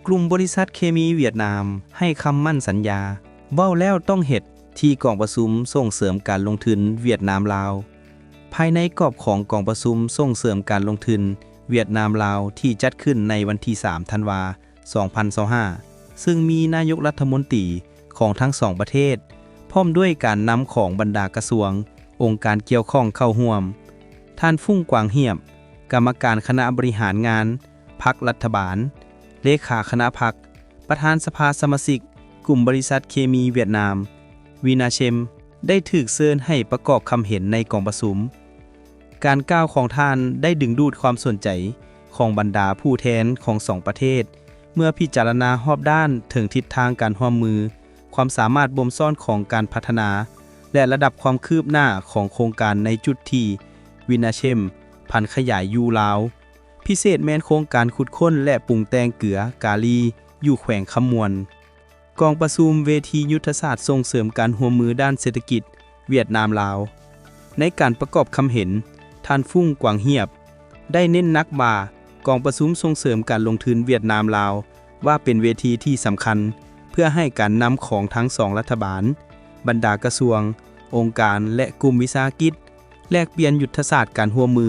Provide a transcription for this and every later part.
ກຸ່ມບໍລິສັດເຄມີຫວຽດນາມໃຫ້ຄຳໝັ້ນສັນຍາ ເວົ້າແລ້ວຕ້ອງເຮັດ ທີ່ກອງປະຊຸມສົ່ງເສີມການລົງທຶນຫວຽດນາມ-ລາວ. ພາຍໃນກອບຂອງກອງປະຊຸມສົ່ງເສີມການລົງທຶນຫວຽດນາມ-ລາວ ທີ່ຈັດຂຶ້ນໃນວັນທີສາມ ທັນວາ ສອງພັນຊາວຫ້າ ຊຶ່ງມີນາຍົກລັດຖະມົນຕີຂອງທັງສອງປະເທດ ພ້ອມດ້ວຍການນຳຂອງບັນດາກະຊວງ, ອົງການກ່ຽວຂ້ອງເຂົ້າຮ່ວມ. ທ່ານ ຟຸ້ງ ກວາງຮຽບ, ກຳມະການຄະນະບໍລິຫານງານພັກລັດຖະບານ, ເລຂາຄະນະພັກ, ປະທານສະພາສະມາຊິກກຸ່ມບໍລິສັດເຄມີຫວຽດນາມ ວີນາເຊມ ໄດ້ຖືກເຊີນໃຫ້ປະກອບຄຳເຫັນໃນກອງປະຊຸມ. ການກ່າວຂອງທ່ານໄດ້ດຶງດູດຄວາມສົນໃຈຂອງບັນດາຜູ້ແທນຂອງສອງປະເທດ ເມື່ອພິຈາລະນາຮອບດ້ານເຖິງທິດທາງການຮ່ວມມື, ຄວາມສາມາດບົ່ມຊ້ອນຂອງການພັດທະນາ ແລະ ລະດັບຄວາມຄືບໜ້າຂອງໂຄງການໃນຈຸດທີ່ວີນາເຊມຜັນຂະຫຍາຍຢູ່ລາວ, ພິເສດແມ່ນໂຄງການຂຸດຄົ້ນ ແລະ ປຸງແຕ່ງເກືອກາລີຢູ່ແຂວງຄຳມ່ວນ. ກອງປະຊຸມເວທີຍຸດທະສາດສົ່ງເສີມການຮ່ວມມືດ້ານເສດຖະກິດຫວຽດນາມ-ລາວ. ໃນການປະກອບຄຳເຫັນ, ທ່ານ ຟຸ້ງ ກວາງຮຽບ ໄດ້ເນັ້ນໜັກວ່າ ກອງປະຊຸມສົ່ງເສີມການລົງທຶນຫວຽດນາມ-ລາວ ວ່າເປັນເວທີທີ່ສຳຄັນ ເພື່ອໃຫ້ການນຳຂອງທັງສອງລັດຖະບານ, ບັນດາກະຊວງ, ອົງການ ແລະ ກຸ່ມວິສາຫະກິດ ແລກປ່ຽນຍຸດທະສາດການຮ່ວມມື,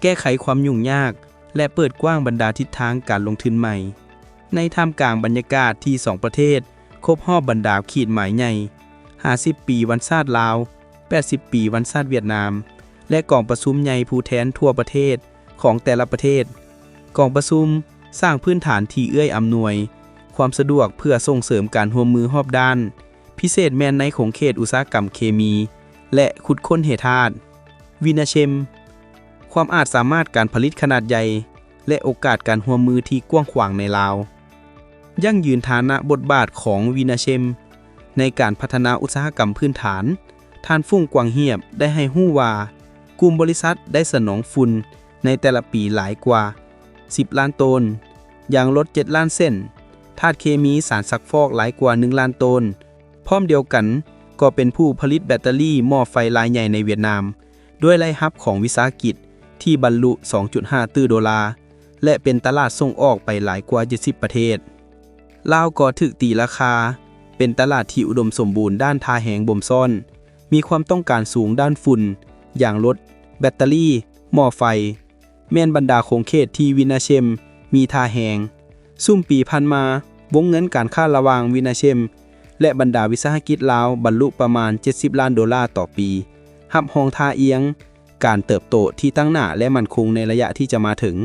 ແກ້ໄຂຄວາມຫຍຸ້ງຍາກ ແລະ ເປີດກວ້າງບັນດາທິດທາງການລົງທຶນໃໝ່. ໃນທ່າມກາງບັນຍາກາດທີ່ສອງປະເທດຄົບຮອບບັນດາຂີດໝາຍໃຫຍ່ ຫ້າສິບປີວັນຊາດລາວ, ແປດສິບປີວັນຊາດຫວຽດນາມ ແລະ ກອງປະຊຸມໃຫຍ່ຜູ້ແທນທົ່ວປະເທດຂອງແຕ່ລະປະເທດ, ກອງປະຊຸມສ້າງພື້ນຖານທີ່ເອື້ອອຳນວຍຄວາມສະດວກເພື່ອສົ່ງເສີມການຮ່ວມມືຮອບດ້ານ, ພິເສດແມ່ນໃນຂົງເຂດອຸດສາຫະກຳເຄມີ ແລະ ຂຸດຄົ້ນແຮ່ທາດ. ວີນາເຊມ, ຄວາມອາດສາມາດການຜະລິດຂະໜາດໃຫຍ່ ແລະ ໂອກາດການຮ່ວມມືທີ່ກວ້າງຂວາງໃນລາວ. ຢັ້ງຢືນຖານະບົດບາດຂອງວີນາເຊມໃນການພັດທະນາອຸດສາຫະກຳພື້ນຖານ, ທ່ານ ຟຸ້ງ ກວາງຮຽບ ໄດ້ໃຫ້ຮູ້ວ່າ ກຸ່ມບໍລິສັດໄດ້ສະໜອງຝຸ່ນໃນແຕ່ລະປີຫຼາຍກວ່າສິບລ້ານໂຕນ, ຢາງລົດເຈັດລ້ານເສັ້ນ, ທາດເຄມີສານສັງຟອກຫຼາຍກວ່າໜຶ່ງລ້ານໂຕນ, ພ້ອມດຽວກັນກໍເປັນຜູ້ຜະລິດແບັດເຕີຣີໝໍ້ໄຟລາຍໃຫຍ່ໃນຫວຽດນາມ ດ້ວຍລາຍຮັບຂອງວິສາຫະກິດທີ່ບັນລຸສອງຈຸດຫ້າຕື້ໂດລາ ແລະ ເປັນຕະຫຼາດສົ່ງອອກໄປຫຼາຍກວ່າເຈັດສິບປະເທດ. ລາວກໍຖືກຕີລາຄາເປັນຕະຫຼາດທີ່ອຸດົມສົມບູນດ້ານທ່າແຮງບົ່ມຊ້ອນ, ມີຄວາມຕ້ອງການສູງດ້ານຝຸ່ນ, ຢາງລົດ, ແບັດເຕີຣີ, ໝໍ້ໄຟ, ແມ່ນບັນດາຂົງເຂດທີ່ວິນາເຊມມີທ່າແຮງ. ຊຸມປີຜ່ານມາ, ວົງເງິນການຄ້າລະຫວ່າງວິນາເຊມ ແລະ ບັນດາວິສາຫະກິດລາວບັນລຸປະມານເຈັດສິບລ້ານໂດລາຕໍ່ປີ, ຮັບຮອງທ່າອ່ຽງການເຕີບໂຕທີ່ຕັ້ງໜ້າ ແລະ ໝັ້ນຄົງໃນໄລຍະທີ່ຈະມາເຖິງ.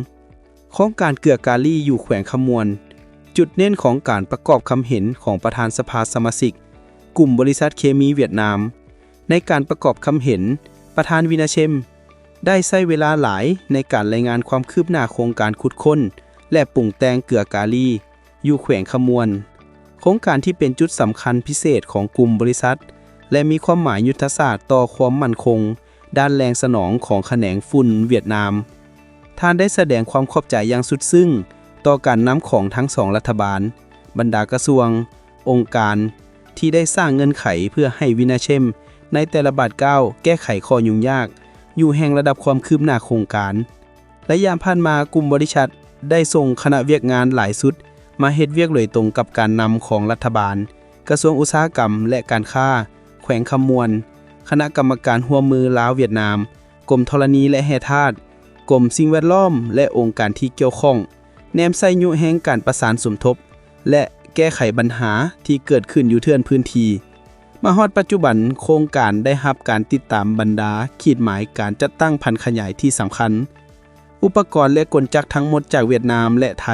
ໂຄງການເກືອກາລີຢູ່ແຂວງຄຳມ່ວນ, ຈຸດເນັ້ນຂອງການປະກອບຄຳເຫັນຂອງປະທານສະພາສະມາຊິກກຸ່ມບໍລິສັດເຄມີຫວຽດນາມ. ໃນການປະກອບຄຳເຫັນ, ປະທານວິນາເຊມ ໄດ້ໃຊ້ເວລາຫຼາຍໃນການລາຍງານຄວາມຄືບໜ້າໂຄງການຂຸດຄົ້ນ ແລະ ປຸງແຕ່ງເກືອກາລີຢູ່ແຂວງຄຳມ່ວນ, ໂຄງການທີ່ເປັນຈຸດສຳຄັນພິເສດຂອງກຸ່ມບໍລິສັດ ແລະ ມີຄວາມໝາຍຍຸດທະສາດຕໍ່ຄວາມໝັ້ນຄົງດ້ານແຫຼ່ງສະໜອງຂອງຂະແໜງຝຸ່ນຫວຽດນາມ. ທ່ານໄດ້ສະແດງຄວາມຂອບໃຈຢ່າງສຸດຊຶ້ງຕໍ່ການນຳຂອງທັງສອງລັດຖະບານ, ບັນດາກະຊວງ, ອົງການ ທີ່ໄດ້ສ້າງເງື່ອນໄຂເພື່ອໃຫ້ວິນາເຊມໃນແຕ່ລະບາດກ້າວແກ້ໄຂຂໍ້ຫຍຸ້ງຍາກຢູ່ແຫ່ງລະດັບຄວາມຄືບໜ້າໂຄງການ. ໄລຍະຜ່ານມາ, ກຸ່ມບໍລິສັດໄດ້ສົ່ງຄະນະວຽກງານຫຼາຍຊຸດມາເຮັດວຽກໂດຍຕົງກັບການນຳຂອງລັດຖະບານ, ກະຊວງອຸດສາຫະກຳ ແລະ ການຄ້າ, ແຂວງຄຳມ່ວນ, ຄະນະກຳມະການຮ່ວມມືລາວ-ຫວຽດນາມ, ກົມທໍລະນີ ແລະ ແຮ່ທາດ, ກົມສິ່ງແວດລ້ອມ ແລະ ອົງການທີ່ກ່ຽວຂ້ອງ, ແນມໃສ່ຍຸແຮງການປະສານສົມທົບ ແລະ ແກ້ໄຂບັນຫາທີ່ເກີດຂຶ້ນຢູ່ເທື່ອນພື້ນທີ່. ມາຮອດປັດຈຸບັນ, ໂຄງການໄດ້ຮັບການຕິດຕາມບັນດາຂີດໝາຍການຈັດຕັ້ງຜັນຂະຫຍາຍທີ່ສຳຄັນ. ອຸປະກອນ ແລະ ກົນຈັກທັງໝົດຈາກຫວຽດນາມ ແລະ ໄທ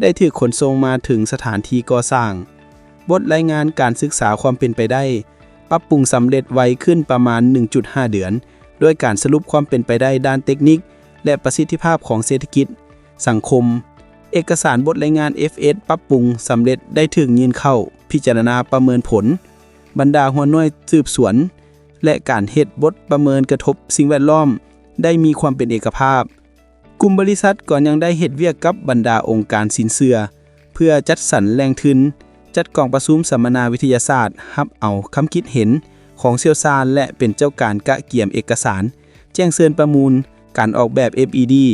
ໄດ້ຖືກຂົນສົ່ງມາເຖິງສະຖານທີ່ກໍ່ສ້າງ. ບົດລາຍງານການສຶກສາຄວາມເປັນໄປໄດ້ປັບປຸງສຳເລັດໄວຂຶ້ນປະມານໜຶ່ງຈຸດຫ້າເດືອນ, ດ້ວຍການສະຫຼຸບຄວາມເປັນໄປໄດ້ດ້ານເຕັກນິກ ແລະ ປະສິດທິພາບຂອງເສດຖະກິດ, ສັງຄົມ. ເອກະສານບົດລາຍງານ ເອຟເອສ ປັບປຸງສຳເລັດໄດ້ຖືກຍື່ນເຂົ້າພິຈາລະນາປະເມີນຜົນ. ບັນດາຫົວໜ່ວຍສືບສວນ ແລະ ການເຮັດບົດປະເມີນກະທົບສິ່ງແວດລ້ອມໄດ້ມີຄວາມເປັນເອກະພາບ. ກຸ່ມບໍລິສັດກໍຍັງໄດ້ເຮັດວຽກກັບບັນດາອົງການສິນເຊື່ອ ເພື່ອຈັດສັນແຫຼ່ງທຶນ, ຈັດກອງປະຊຸມສຳມະນາວິທະຍາສາດ, ຮັບເອົາຄຳຄິດເຫັນຂອງຊ່ຽວຊານ ແລະ ເປັນເຈົ້າການກະກຽມເອກະສານແຈ້ງເຊີນປະມູນ, ການອອກແບບ ເອັຟ ອີ ດີ,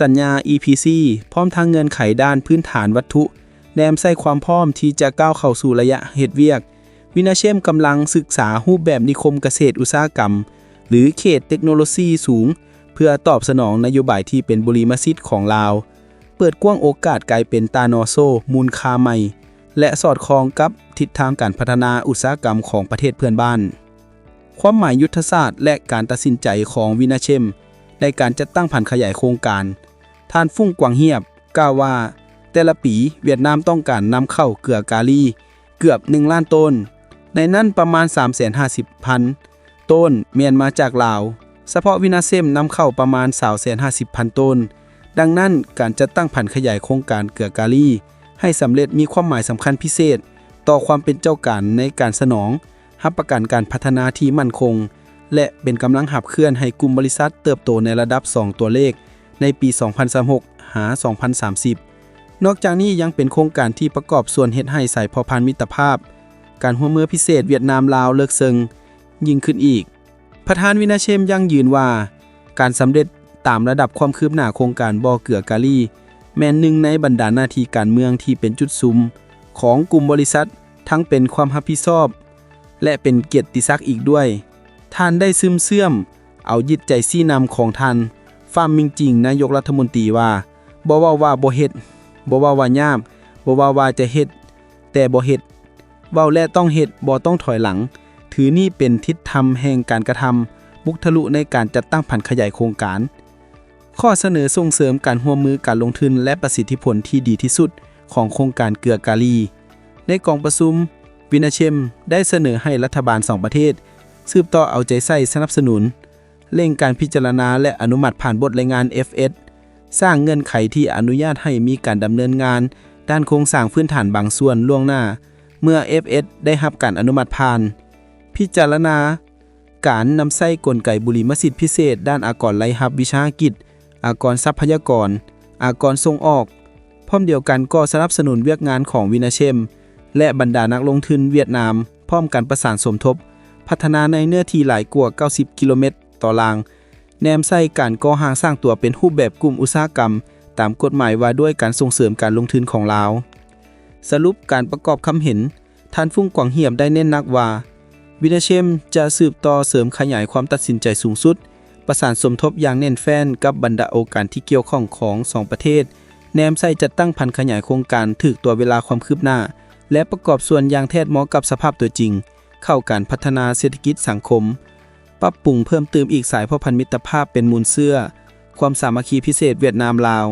ສັນຍາ ອີ ພີ ຊີ ພ້ອມທັງເງື່ອນໄຂດ້ານພື້ນຖານວັດຖຸ ແນມໃສ່ຄວາມພ້ອມທີ່ຈະກ້າວເຂົ້າສູ່ໄລຍະເຮັດວຽກ, ວິນາເຊມກຳລັງສຶກສາຮູບແບບນິຄົມກະເສດອຸດສາຫະກຳ ຫຼື ເຂດເຕັກໂນໂລຊີສູງ ເພື່ອຕອບສະໜອງນະໂຍບາຍທີ່ເປັນບູລິມະສິດຂອງລາວ, ເປີດກວ້າງໂອກາດກາຍເປັນຕາໜໍໂຊມູນຄ່າໃໝ່ ແລະ ສອດຄ່ອງກັບທິດທາງການພັດທະນາອຸດສາຫະກຳຂອງປະເທດເພື່ອນບ້ານ. ຄວາມໝາຍຍຸດທະສາດ ແລະ ການຕັດສິນໃຈຂອງວິນາເຊມໃນການຈັດຕັ້ງຜັນຂະຫຍາຍໂຄງການ. ທ່ານ ຟຸ້ງ ກວາງຮຽບ ກ່າວວ່າ ແຕ່ລະປີຫວຽດນາມຕ້ອງການນຳເຂົ້າເກືອກາລີເກືອບໜຶ່ງລ້ານໂຕນ, ໃນນັ້ນປະມານສາມແສນຫ້າສິບພັນໂຕນແມ່ນມາຈາກລາວ. ສະເພາະວິນາເຊມນຳເຂົ້າປະມານຊາວແສນຫ້າສິບພັນໂຕນ. ດັ່ງນັ້ນ, ການຈັດຕັ້ງຜັນຂະຫຍາຍໂຄງການເກືອກາລີໃຫ້ສຳເລັດມີຄວາມໝາຍສຳຄັນພິເສດຕໍ່ຄວາມເປັນເຈົ້າການໃນການສະໜອງ ຮັບປະກັນການພັດທະນາທີ່ໝັ້ນຄົງ ແລະ ເປັນກຳລັງຂັບເຄື່ອນໃຫ້ກຸ່ມບໍລິສັດເຕີບໂຕໃນລະດັບສອງຕົວເລກໃນປີສອງພັນຊາວຫົກຫາສອງພັນສາມສິບ. ນອກຈາກນີ້ຍັງເປັນໂຄງການທີ່ປະກອບສ່ວນເຮັດໃຫ້ສາຍພົວພັນມິດຕະພາບ, ການຮ່ວມມືພິເສດຫວຽດນາມ-ລາວເລິກເຊິ່ງຍິ່ງຂຶ້ນອີກ. ປະທານວິນາເຊມຢັ້ງຢືນວ່າ ການສຳເລັດຕາມລະດັບຄວາມຄືບໜ້າໂຄງການບໍ່ເກືອກາລີ ແມ່ນໜຶ່ງໃນບັນດາໜ້າທີ່ການເມືອງທີ່ເປັນຈຸດສຸມຂອງກຸ່ມບໍລິສັດ, ທັງເປັນຄວາມຮັບຜິດຊອບ ແລະ ເປັນກຽດຕິສັກອີກດ້ວຍ. ທ່ານໄດ້ຊຶມເຊື່ອມເອົາຈິດໃຈຊີ້ນຳຂອງທ່ານ ຟາມ ມິງຈິງ ນາຍົກລັດຖະມົນຕີວ່າ ບໍ່ເວົ້າວ່າບໍ່ເຮັດ, ບໍ່ເວົ້າວ່າຍາກ, ບໍ່ເວົ້າວ່າຈະເຮັດ ແຕ່ບໍ່ເຮັດ, ເວົ້າແລ້ວຕ້ອງເຮັດ, ບໍ່ຕ້ອງຖອຍຫຼັງ. ຖືນີ້ເປັນທິດທຳແຫ່ງການກະທຳ, ບຸກທະລຸໃນການຈັດຕັ້ງຜັນຂະຫຍາຍໂຄງການ. ຂໍ້ສະເໜີສົ່ງເສີມການຮ່ວມມືການລົງທຶນ ແລະ ປະສິດທິຜົນທີ່ດີທີ່ສຸດຂອງໂຄງການເກືອກາລີ. ໃນກອງປະຊຸມ, ວິນາເຊມ ໄດ້ສະເໜີໃຫ້ລັດຖະບານສອງປະເທດ ສືບຕໍ່ເອົາໃຈໃສ່ສະໜັບສະໜູນ, ເລັ່ງການພິຈາລະນາ ແລະ ອະນຸມັດຜ່ານບົດລາຍງານ ເອັຟເອສ ສ້າງເງື່ອນໄຂທີ່ອະນຸຍາດໃຫ້ມີການດຳເນີນງານດ້ານໂຄງສ້າງພື້ນຖານບາງສ່ວນລ່ວງໜ້າ ເມື່ອ ເອັຟເອສ ໄດ້ຮັບການອະນຸມັດຜ່ານ. ພິຈາລະນາ ການນຳໃຊ້ກົນໄກບູລິມະສິດພິເສດດ້ານອາກອນລາຍຮັບວິຊາຫະກິດ, ອາກອນຊັບພະຍາກອນ, ອາກອນສົ່ງອອກ. ພ້ອມດຽວກັນກໍສະໜັບສະໜູນວຽກງານຂອງວິນາເຊມ ແລະ ບັນດານັກລົງທຶນຫວຽດນາມ, ພ້ອມກັນປະສານສົມທົບພັດທະນາໃນເນື້ອທີ່ຫຼາຍກວ່າເກົ້າສິບກິໂລແມັດຕໍ່ລາງ, ແນມໃສ່ການກໍ່ຮ່າງສ້າງຕົວເປັນຮູບແບບກຸ່ມອຸດສາຫະກຳ ຕາມກົດໝາຍວ່າດ້ວຍການສົ່ງເສີມການລົງທຶນຂອງລາວ. ສະຫຼຸບການປະກອບຄຳເຫັນ, ທ່ານ ຟຸ້ງ ກວາງຮຽບ ໄດ້ເນັ້ນໜັກວ່າ ວິນາເຊມ ຈະສືບຕໍ່ເສີມຂະຫຍາຍຄວາມຕັດສິນໃຈສູງສຸດ, ປະສານສົມທົບຢ່າງແໜ້ນແຟ້ນກັບບັນດາອົງການທີ່ກ່ຽວຂ້ອງຂອງສອງປະເທດ, ແນມໃສ່ຈັດຕັ້ງຜັນຂະຫຍາຍໂຄງການຖືກຕົວເວລາຄວາມຄືບໜ້າ ແລະ ປະກອບສ່ວນຢ່າງແທດເໝາະກັບສະພາບຕົວຈິງ, ເຂົ້າການພັດທະນາເສດຖະກິດສັງຄົມ, ປັບປຸງເພີ່ມຕື່ມອີກສາຍພົວພັນມິດຕະພາບເປັນມູນເຊື້ອຄວາມສາມັກຄີພິເສດຫວຽດນາມ-ລາວ.